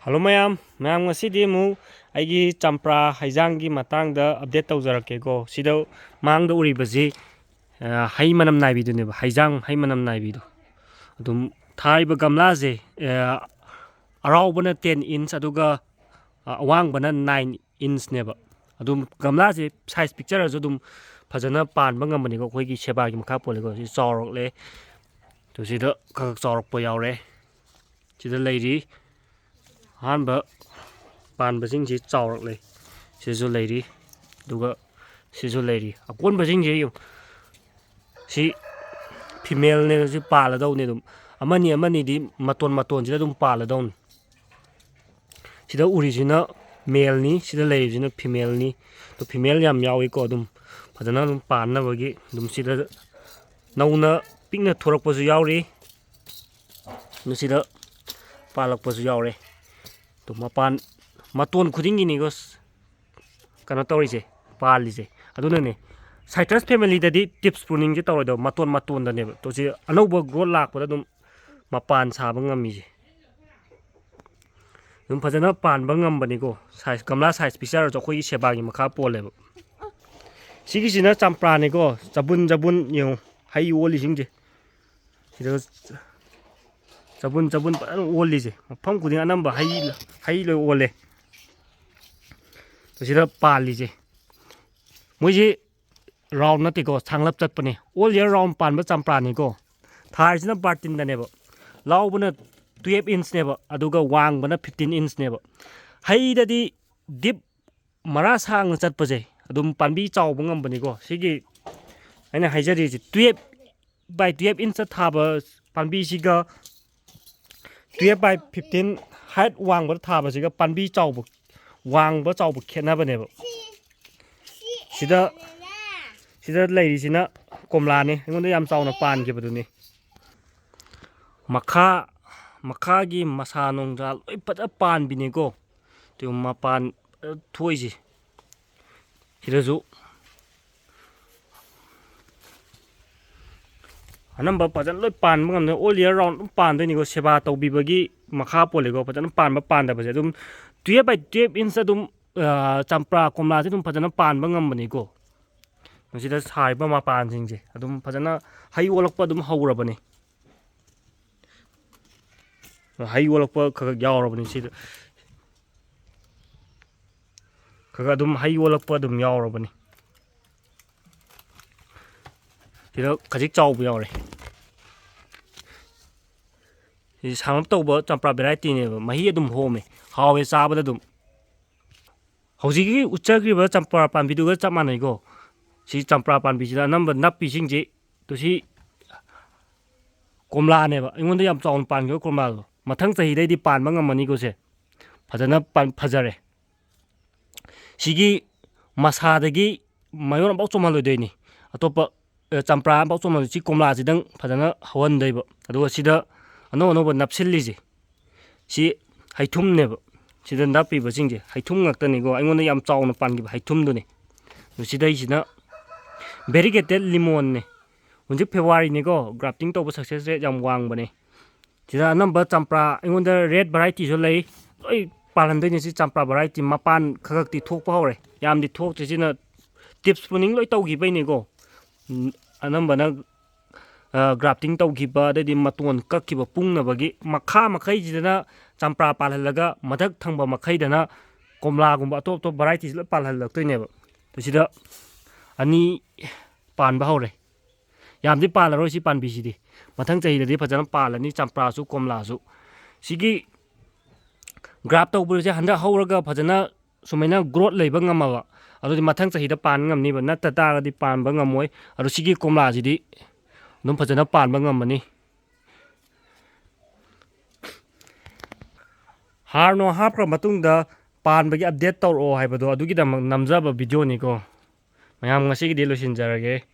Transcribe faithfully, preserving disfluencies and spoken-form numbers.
Hello ꯃꯌꯥꯝ, ꯃꯌꯥꯝ ꯉꯁꯤꯗꯤ ꯑꯃꯨꯛ ꯑꯩꯒꯤ ꯆꯝꯄ꯭ꯔꯥ ꯍꯩꯖꯥꯡꯒꯤ ꯃꯇꯥꯡꯗ ꯑꯞꯗꯦꯠ ꯇꯧꯖꯔꯛꯀꯦꯀꯣ꯫ ꯁꯤꯗ ꯃꯥꯡꯗ ꯎꯔꯤꯕꯁꯤ, ꯑ, ꯍꯩ ꯃꯅꯝ ꯅꯥꯏꯕꯤꯗꯨꯅꯦꯕ, ꯍꯩꯖꯥꯡ ꯍꯩ ꯃꯅꯝ ꯅꯥꯏꯕꯤꯗꯣ꯫ ꯑꯗꯨꯝ ꯊꯥꯔꯤꯕ ꯒꯝꯂꯥꯁꯦ, ꯑ, ꯑꯔꯥꯎꯕꯅ ꯇꯦꯟ ꯏꯟꯁ, ꯑꯗꯨꯒ, ꯑ, ꯑꯋꯥꯡꯕꯅ ꯅꯥꯏꯟ ꯏꯟꯁꯅꯦꯕ꯫ ꯑꯗꯨꯝ ꯒꯝꯂꯥꯁꯦ ꯁꯥꯏꯖ ꯄꯤꯛꯆꯔꯁꯨ ꯑꯗꯨꯝ ꯐꯖꯅ ꯄꯥꯟꯕ ꯉꯝꯕꯅꯤꯀꯣ, ꯑꯩꯈꯣꯏꯒꯤ ꯁꯦꯕꯥꯒꯤ ꯃꯈꯥ ꯄꯣꯜꯂꯦꯀꯣ꯫ ꯁꯤ ꯆꯥꯎꯔꯛꯂꯦ, ꯑꯗꯨ ꯁꯤꯗ ꯈꯔ ꯈꯔ ꯆꯥꯎꯔꯛꯄ ꯌꯥꯎꯔꯦ꯫ ꯁꯤꯗ ꯂꯩꯔꯤ꯫ ꯑꯍꯥꯟꯕ ꯄꯥꯟꯕꯁꯤꯡꯁꯤ ꯆꯥꯎꯔꯛꯂꯦ꯫ ꯁꯤꯁꯨ ꯂꯩꯔꯤ꯫ ꯑꯗꯨꯒ ꯁꯤꯁꯨ ꯂꯩꯔꯤ꯫ ꯑꯀꯣꯟꯕꯁꯤꯡꯁꯤ ꯌꯦꯡꯉꯨ꯫ ꯁꯤ ꯐꯤꯃꯦꯜꯅꯦ, ꯁꯤ ꯄꯥꯜꯂꯗꯧꯅꯤ ꯑꯗꯨꯝ꯫ ꯑꯃꯅꯤ ꯑꯃꯅꯤꯗꯤ ꯃꯇꯣꯟ ꯃꯇꯣꯟꯁꯤꯗ ꯑꯗꯨꯝ ꯄꯥꯜꯂꯗꯧꯅꯤ꯫ ꯁꯤꯗ ꯎꯔꯤꯁꯤꯅ ꯃꯦꯜꯅꯤ, ꯁꯤꯗ ꯂꯩꯔꯤꯁꯤꯅ ꯐꯤꯃꯦꯜꯅꯤ꯫ ꯑꯗꯣ ꯐꯤꯃꯦꯜ ꯌꯥꯝ ꯌꯥꯎꯏꯀꯣ꯫ ꯑꯗꯨꯝ ꯐꯖꯅ ꯑꯗꯨꯝ ꯄꯥꯟꯅꯕꯒꯤ ꯑꯗꯨꯝ ꯁꯤꯗ ꯅꯧꯅ ꯄꯤꯛꯅ ꯊꯣꯔꯛꯄꯁꯨ ꯌꯥꯎꯔꯤ꯫ ꯑꯗꯨ ꯁꯤꯗ ꯄꯥꯜꯂꯛꯄꯁꯨ ꯌꯥꯎꯔꯦ꯫ ꯑꯗꯣ ꯃꯄꯥꯟ ꯃꯇꯣꯟ ꯈꯨꯗꯤꯡꯒꯤꯅꯤꯀꯣ ꯀꯩꯅꯣ ꯇꯧꯔꯤꯁꯦ, ꯄꯥꯜꯂꯤꯁꯦ꯫ ꯑꯗꯨꯅꯅꯦ, ꯁꯥꯏꯇ꯭ꯔꯁ ꯐꯦꯃꯤꯂꯤꯗꯗꯤ ꯇꯤꯞꯁ ꯄ꯭ꯔꯨꯅꯤꯡꯁꯦ ꯇꯧꯔꯣꯏꯗꯕ, ꯃꯇꯣꯟ ꯃꯇꯣꯟꯗꯅꯦꯕ꯫ ꯇꯣ ꯁꯤ ꯑꯅꯧꯕ ꯒ꯭ꯔꯣꯠ ꯂꯥꯛꯄꯗ ꯑꯗꯨꯝ ꯃꯄꯥꯟ ꯁꯥꯕ ꯉꯝꯃꯤꯁꯦ꯫ ꯑꯗꯨꯝ ꯐꯖꯅ ꯄꯥꯟꯕ ꯉꯝꯕꯅꯤꯀꯣ꯫ ꯁꯥꯏꯖ, ꯒꯝꯂꯥ ꯁꯥꯏꯖ ꯄꯤꯛꯆꯔꯁꯨ ꯑꯩꯈꯣꯏꯒꯤ ꯁꯦꯕꯥꯒꯤ ꯃꯈꯥ ꯄꯣꯜꯂꯦꯕ꯫ ꯁꯤꯒꯤꯁꯤꯅ ꯆꯝꯄ꯭ꯔꯥꯅꯤꯀꯣ꯫ ꯆꯕꯨꯟ ꯆꯕꯨꯟ ꯌꯦꯡꯉꯨ, ꯍꯩ ꯑꯣꯜꯂꯤꯁꯤꯡꯁꯦ꯫ ꯁꯤꯗ ꯆꯕꯨꯟ ꯆꯕꯨꯟ ꯐꯖꯅ ꯑꯣꯜꯂꯤꯁꯦ꯫ ꯃꯐꯝ ꯈꯨꯗꯤꯡ ꯑꯅꯝꯕ ꯍꯩ, ꯍꯩ ꯂꯣꯏ ꯑꯣꯜꯂꯦ꯫ ꯁꯤꯗ ꯄꯥꯜꯂꯤꯁꯦ꯫ ꯃꯣꯏꯁꯤ ꯔꯥꯎꯟ ꯅꯠꯇꯦꯀꯣ, ꯁꯥꯡꯂꯞ ꯆꯠꯄꯅꯦ꯫ ꯑꯣꯜ ꯏꯌꯔ ꯔꯥꯎꯟ ꯄꯥꯟꯕ ꯆꯝꯄ꯭ꯔꯥꯅꯤꯀꯣ꯫ ꯊꯥꯔꯤꯁꯤꯅ ꯕꯥꯔꯇꯤꯟꯗꯅꯦꯕ꯫ ꯂꯥꯎꯕꯅ ꯇꯨꯌꯦꯜꯞ ꯏꯟꯁꯅꯦꯕ, ꯑꯗꯨꯒ ꯋꯥꯡꯕꯅ ꯐꯤꯐꯇꯤꯟ ꯏꯟꯁꯅꯦꯕ꯫ ꯍꯩꯗꯗꯤ ꯗꯤꯞ ꯃꯔꯥ ꯁꯥꯡꯅ ꯆꯠꯄꯁꯦ ꯑꯗꯨꯝ ꯄꯥꯝꯕꯤ ꯆꯥꯎꯕ ꯉꯝꯕꯅꯤꯀꯣ꯫ ꯁꯤꯒꯤ ꯑꯩꯅ ꯍꯥꯏꯖꯔꯤꯁꯦ, ꯇꯨꯌꯦꯜꯞ ꯕꯥꯏ ꯇꯨꯌꯦꯜꯞ ꯏꯟꯁꯇ ꯊꯥꯕ ꯄꯥꯝꯕꯤꯁꯤꯒ ꯇꯨꯌꯦꯜꯞ ꯕꯥꯏ ꯐꯤꯐꯇꯤꯟ ꯍꯥꯏꯠ ꯋꯥꯡꯕꯗ ꯊꯥꯕꯁꯤꯒ ꯄꯥꯝꯕꯤ ꯆꯥꯎꯕ, ꯋꯥꯡꯕ ꯆꯥꯎꯕ ꯈꯦꯠꯅꯕꯅꯦꯕ꯫ ꯁꯤꯗ, ꯁꯤꯗ ꯂꯩꯔꯤꯁꯤꯅ ꯀꯣꯝꯂꯥꯅꯤ, ꯑꯩꯉꯣꯟꯗ ꯌꯥꯝ ꯆꯥꯎꯅ ꯄꯥꯟꯈꯤꯕꯗꯨꯅꯤ꯫ ꯃꯈꯥ, ꯃꯈꯥꯒꯤ ꯃꯁꯥ ꯅꯨꯡꯁꯥ ꯂꯣꯏ ꯐꯖ ꯄꯥꯟꯕꯤꯅꯤꯀꯣ꯫ ꯑꯗꯨ ꯃꯄꯥꯟ ꯐꯖ ꯊꯣꯛꯏꯁꯦ꯫ ꯁꯤꯗꯁꯨ ꯑꯅꯝꯕ ꯐꯖꯅ ꯂꯣꯏ ꯄꯥꯟꯕ ꯉꯝꯗꯣꯏꯅꯤ, all year round ꯑꯗꯨꯝ ꯄꯥꯟꯗꯣꯏꯅꯤꯀꯣ꯫ ꯁꯦꯕꯥ ꯇꯧꯕꯤꯕꯒꯤ ꯃꯈꯥ ꯄꯣꯜꯂꯦꯀꯣ꯫ ꯐꯖꯅ ꯄꯥꯟꯕ ꯄꯥꯟꯗꯕꯁꯦ ꯑꯗꯨꯝ twelve by twelve inch ꯑꯗꯨꯝ, ꯑ, ꯆꯝꯄ꯭ꯔꯥ ꯀꯣꯝꯂꯥꯁꯦ ꯑꯗꯨꯝ ꯐꯖꯅ ꯄꯥꯟꯕ ꯉꯝꯕꯅꯤꯀꯣ꯫ ꯃꯁꯤꯗ ꯁꯥꯔꯤꯕ ꯃꯄꯥꯟꯁꯤꯡꯁꯦ ꯑꯗꯨꯝ ꯐꯖꯅ ꯍꯩ ꯑꯣꯜꯂꯛꯄ ꯑꯗꯨꯝ ꯍꯧꯔꯕꯅꯤ꯫ ꯍꯩ ꯑꯣꯜꯂꯛꯄ ꯈꯔ ꯈꯔ ꯌꯥꯎꯔꯕꯅꯤ ꯁꯤꯗ꯫ ꯈꯔ ꯈꯔ ꯑꯗꯨꯝ ꯍꯩ ꯑꯣꯜꯂꯛꯄ ꯑꯗꯨꯝ ꯌꯥꯎꯔꯕꯅꯤ꯫ ꯁꯤꯗ ꯈꯖꯤꯛ ꯆꯥꯎꯕ ꯌꯥꯎꯔꯦ꯫ ꯁꯤ ꯁꯪꯒꯞ ꯇꯧꯕ ꯆꯝꯄ꯭ꯔꯥ varietyꯅꯦꯕ꯫ ꯃꯍꯤ ꯑꯗꯨꯝ ꯍꯣꯝꯃꯦ, ꯍꯥꯎꯋꯦ ꯆꯥꯕꯗ ꯑꯗꯨꯝ꯫ ꯍꯧꯖꯤꯛꯀꯤ ꯎꯠꯆꯈ꯭ꯔꯤꯕ ꯆꯝꯄ꯭ꯔꯥ ꯄꯥꯝꯕꯤꯗꯨꯒ ꯆꯞ ꯃꯥꯟꯅꯩꯀꯣ꯫ ꯁꯤ ꯆꯝꯄ꯭ꯔꯥ ꯄꯥꯝꯕꯤꯁꯤꯗ ꯑꯅꯝꯕ ꯅꯞꯄꯤꯁꯤꯡꯁꯤ, ꯇꯨ ꯁꯤ ꯀꯣꯝꯂꯥꯅꯦꯕ, ꯑꯩꯉꯣꯟꯗ ꯌꯥꯝ ꯆꯥꯎꯅ ꯄꯥꯟꯈꯤꯕ ꯀꯣꯝꯂꯥꯗꯣ꯫ ꯃꯊꯪ ꯆꯍꯤꯗꯩꯗꯤ ꯄꯥꯟꯕ ꯉꯝꯃꯅꯤꯀꯣ ꯁꯦ꯫ ꯐꯖꯅ ꯄꯥꯟ-, ꯐꯖꯔꯦ꯫ ꯁꯤꯒꯤ ꯃꯁꯥꯗꯒꯤ ꯃꯌꯣꯟ ꯑꯃꯐꯥꯎ ꯆꯣꯡꯍꯜꯂꯣꯏꯗꯣꯏꯅꯤ꯫ ꯑꯇꯣꯞꯄ, ꯑ, ꯆꯝꯄ꯭ꯔꯥ ꯑꯃꯐꯥꯎ ꯆꯣꯡꯍꯜꯂꯣꯏ꯫ ꯁꯤ ꯀꯣꯝꯂꯥꯁꯤꯗꯪ ꯐꯖꯅ ꯍꯧꯍꯟꯗꯣꯏꯕ꯫ ꯑꯗꯨꯒ ꯁꯤꯗ ꯑꯅꯧ ꯑꯅꯧꯕ ꯅꯞꯁꯤꯜꯂꯤꯁꯦ, ꯁꯤ ꯍꯩꯊꯨꯝꯅꯦꯕ꯫ ꯁꯤꯗ ꯅꯞꯄꯤꯕꯁꯤꯡꯁꯦ ꯍꯩꯊꯨꯝ ꯉꯥꯛꯇꯅꯤꯀꯣ꯫ ꯑꯩꯉꯣꯟꯗ ꯌꯥꯝ ꯆꯥꯎꯅ ꯄꯥꯟꯈꯤꯕ ꯍꯩꯊꯨꯝꯗꯨꯅꯤ꯫ ꯑꯗꯨ ꯁꯤꯗꯩꯁꯤꯅ variegated lemonꯅꯦ꯫ ꯍꯧꯖꯤꯛ Februaryꯅꯤꯀꯣ, grafting ꯇꯧꯕ success rate ꯌꯥꯝ ꯋꯥꯡꯕꯅꯦ꯫ ꯁꯤꯗ ꯑꯅꯝꯕ ꯆꯝꯄ꯭ꯔꯥ, ꯑꯩꯉꯣꯟꯗ red varietyꯁꯨ ꯂꯩ꯫ ꯂꯣꯏ ꯄꯥꯜꯍꯟꯗꯣꯏꯅꯦ ꯁꯤ ꯆꯝꯄ꯭ꯔꯥ variety꯫ ꯃꯄꯥꯟ ꯈꯔ ꯈꯛꯇꯤ ꯊꯣꯛꯄ ꯍꯧꯔꯦ, ꯌꯥꯝꯗꯤ ꯊꯣꯛꯇ꯭ꯔꯤ꯫ ꯁꯤꯅ tip pruning ꯂꯣꯏ ꯇꯧꯈꯤꯕꯩꯅꯦꯀꯣ꯫ ꯎꯝ, ꯑꯅꯝꯕꯅ, ꯑ, grafting ꯇꯧꯈꯤꯕ, ꯑꯗꯩꯗꯤ ꯃꯇꯣꯟ ꯀꯛꯈꯤꯕ ꯄꯨꯡꯅꯕꯒꯤ꯫ ꯃꯈꯥ ꯃꯈꯩꯁꯤꯗꯅ ꯆꯝꯄ꯭ꯔꯥ ꯄꯥꯜꯍꯜꯂꯒ, ꯃꯊꯛ ꯊꯪꯕ ꯃꯈꯩꯗꯅ ꯀꯣꯝꯂꯥꯒꯨꯝꯕ ꯑꯇꯣꯞ ꯑꯇꯣꯞꯄ varietyꯁꯤ ꯂꯣꯏ ꯄꯥꯜꯍꯜꯂꯛꯇꯣꯏꯅꯦꯕ꯫ ꯁꯤꯗ ꯑꯅꯤ ꯄꯥꯟꯕ ꯍꯧꯔꯦ꯫ ꯌꯥꯝꯗꯤ ꯄꯥꯜꯂꯔꯣꯏ ꯁꯤ ꯄꯥꯝꯕꯤꯁꯤꯗꯤ꯫ ꯃꯊꯪ ꯆꯍꯤꯗꯗꯤ ꯐꯖꯅ ꯄꯥꯜꯂꯅꯤ, ꯆꯝꯄ꯭ꯔꯥꯁꯨ ꯀꯣꯝꯂꯥꯁꯨ꯫ ꯁꯤꯒꯤ graft ꯇꯧꯕꯁꯦ ꯍꯟꯗꯛ ꯍꯧꯔꯒ ꯐꯖꯅ ꯁꯨꯃꯥꯏꯅ growth ꯂꯩꯕ ꯉꯝꯃꯕ, ꯑꯗꯨꯗꯤ ꯃꯊꯪ ꯆꯍꯤꯗ ꯄꯥꯟ ꯉꯝꯅꯤꯕ, ꯅꯠꯇ ꯇꯥꯔꯒꯗꯤ ꯄꯥꯟꯕ ꯉꯝꯃꯣꯏ꯫ ꯑꯗꯣ ꯁꯤꯒꯤ ꯀꯣꯝꯂꯥꯁꯤꯗꯤ ꯑꯗꯨꯝ ꯐꯖꯅ ꯄꯥꯟꯕ ꯉꯝꯃꯅꯤ꯫ ꯍꯥꯔ ꯅꯨꯡ ꯍꯥꯞꯈ꯭ꯔ ꯃꯇꯨꯡꯗ ꯄꯥꯟꯕꯒꯤ update ꯇꯧꯔꯛꯑꯣ ꯍꯥꯏꯕꯗꯣ, ꯑꯗꯨꯒꯤꯗꯃꯛ ꯅꯝꯖꯕ videoꯅꯤꯀꯣ꯫ ꯃꯌꯥꯝ, ꯉꯁꯤꯒꯤꯗꯤ ꯂꯣꯏꯁꯤꯟꯖꯔꯒꯦ꯫